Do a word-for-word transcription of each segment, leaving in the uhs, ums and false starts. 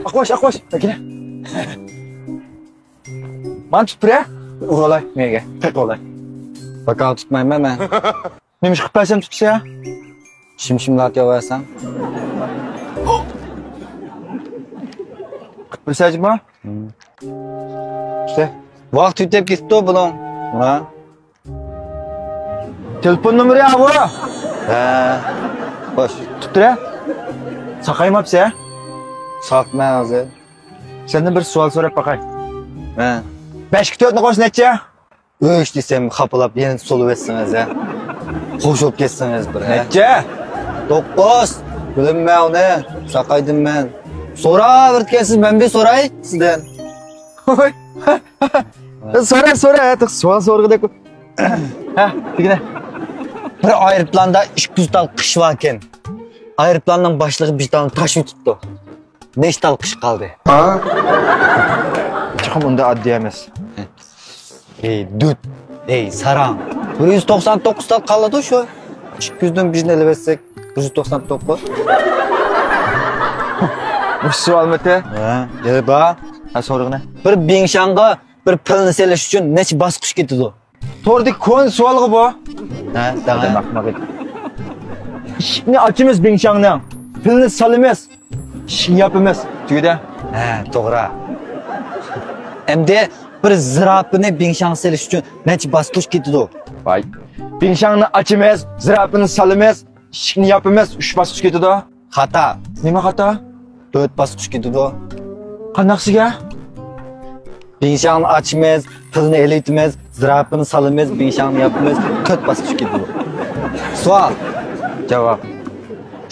ئاقباش، ئاقباش، كېلە. مانا تۇتۇپ بېرە. ئۇرالاي مېگە. تەق ئۇرالاي. باكاڭ تۇتمايمەن مەن. نېمە ئىش قىلىپ بەرسەم تۇتسا؟ شىمشىملاتياۋەرسەڭ. قىلىپ بېرىسەن جۇما؟ ئىشتە. ۋاقىت ئۆتۈپ كېتىپتۇ بۇنىڭ. ھە؟ تېلېفون نومۇرى ئاۋۇ. ھە. خوش. تۇتتۇرە. ساقايماپسە؟ ساقمەن ھازىر. سەندىن بىر سوئال سوراپ باقاي. ھە. بەشكە تۆتنى قوشسا نەچچە؟ ئۈچ دېسەم خاپىلاپ يەنە سولىۋەتسىڭىز ھە. خوش بولۇپ كەتسىڭىز بىر ھە. نەچچە؟ توققۇز. بىلىممەن ئۇنى. ساقايدىم مەن. سوراۋېرىدىكەنسىز، مەن بىر سوراي سىزدىن. ھوي. سورا، سورا، ھە، سوئال سورىغۇدەك. ھە، دېگىنە. بىر ئايروپىلاندا ئىككى يۈز تال قىش باركەن. ئايروپىلاننىڭ باشلىقى بىر تالنى تاشلىۋېتىپتۇ. نەچچە تال قىش قالدى؟ چوقۇم ئۇنداق ئاددىي ئەمەس. ھەي، دۈت. ھەي، ساراڭ. بىر يۈز توقسان توققۇز تال قالىدۇ شۇ. ئىككى يۈزدىن بىرنى ئېلىۋەتسەك، بىر يۈز توقسان توققۇز. مۇشۇ سوئالمىتى؟ ھە، يەنە بار. ھە، سورىغىنە. بىر بىڭشاڭغا بىر پىلنى سېلىش ئۈچۈن نەچچە باسقۇچ كېتىدۇ؟ توردىكى كونا سوئالغۇ بۇ. ھە، دەڭە. ئىشىكنى ئاچىمىز بىڭشاڭنىڭ. پىلنى سالىمىز. ئىشىكنى ياپىمىز. تۈگىدى. ھە، توغرا. ئەمدى بىر زىراپىنى بىڭشاڭ سېلىش ئۈچۈن نەچچە باسقۇچ كېتىدۇ؟ ۋاي. بىڭشاڭنى ئاچىمىز، زىراپىنى سالىمىز، ئىشىكنى ياپىمىز، ئۈچ باسقۇچ كېتىدۇ. خاتا. نېمە خاتا؟ تۆت باسقۇچ كېتىدۇ. قانداقسىگە؟ بىڭشاڭنى ئاچىمىز، پىلنى ئېلىۋېتىمىز، زىراپىنى سالىمىز، بىڭشاڭنى ياپىمىز، تۆت باسقۇچ كېتىدۇ. سوئال. جاۋاب.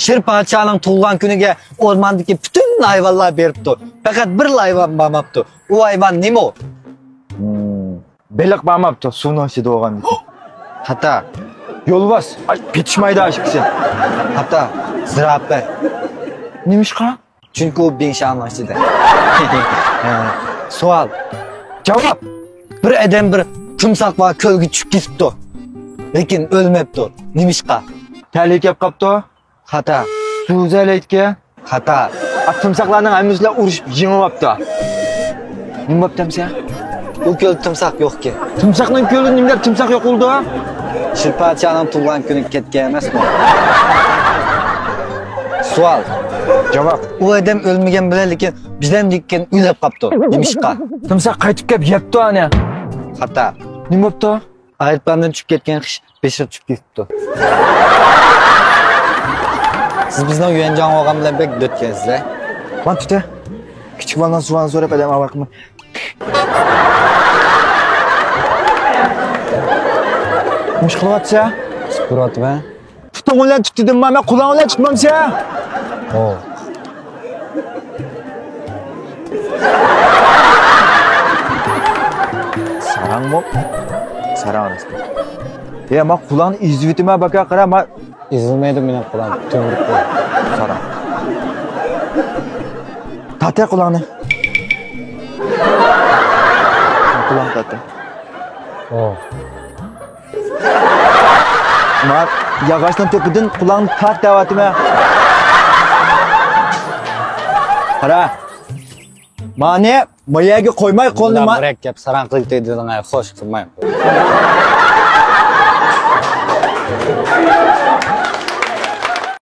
شىر پادىشاھنىڭ تۇغۇلغان كۈنىگە ئورماندىكى پۈتۈن ھايۋانلار بېرىپتۇ. پەقەت بىر ھايۋان بارماپتۇ. ئۇ ھايۋان نېمە ئۇ؟ بېلىق بارماپتۇ، سۇنىڭ ئىچىدە بولغاندىكىن. خاتا. يولۋاس. ئاي، پېتىشمايدۇ ئاشۇ كىشى. خاتا. زىراپە. نېمىشقا؟ چۈنكى ئۇ بىڭشاڭنىڭ ئىچىدە. ھە. سوئال. جاۋاب. بىر ئادەم بىر تىمساھ بار كۆلگە چۈشۈپ كېتىپتۇ. لېكىن ئۆلمەپتۇ. نېمىشقا؟ تەلىيى كەپ قاپتۇ. خاتا. سۇ ئىزدەيدىكەن. خاتا. ئا، تىمساھلارنىڭ ھەممىسىلا ئۇرۇشۇپ يېڭىۋاپتۇ. نېمە بوپتۇ ئەمسە؟ ئۇ كۆلدە تىمساھ يوقكەن. تىمساھنىڭ كۆلىدە نېمىلەر تىمساھ يوق بولىدۇ؟ شىر پادىشاھنىڭ تۇغۇلغان كۈنىگە كەتكەن ئەمەسمۇ؟ سوئال. جاۋاب. ئۇ ئادەم ئۆلمىگەن بىلەن، لېكىن بىردەمدىن كېيىن ئۆلۈپ قاپتۇ. نېمىشقا؟ تىمساھ قايتىپ كەپ يەپتۇ ئانى. خاتا. نېمە بوپتۇ؟ ئايروپىلاندىن چۈشۈپ كەتكەن قىش بېشىغا چۈشۈپ كېتىپتۇ. سىز بىزنىڭ يۈەنجاڭ بولغان بىلەن بەك دۆتكەنسىز ھە. مانا تۈتە. كىچىك بالىنىڭ سۇۋان سوراپ ئادەم ئاۋارە قىلماڭ. نېمە ئىش قىلىۋاتىسەن؟ سۈپۈرۈۋاتىمەن. پۇتۇڭ بىلەن تۇت دېدىمما، مەن قۇلاقىڭ بىلەن تۇتمامسەن؟ ھو. ساراڭمۇ؟ ساراڭ راست. يا، ما قۇلاقنى ئېزىۋېتىمەن، باكا، قارا، ما. ئېزىلمەيدۇ مېنىڭ قۇلاقم، تۆمۈر قۇل. ساراڭ. تارتە قۇلاقنى. قۇلاقنى تارتە. ھو. ما ياغاچنىڭ تۆپىدىن قۇلاقنى تارت دەۋاتىمەن. قارا. مانى ما يەرگە قويماي قولنى ما. مۇرەككەپ ساراڭ قىلىپ دېدىڭ، خوش قىلماي.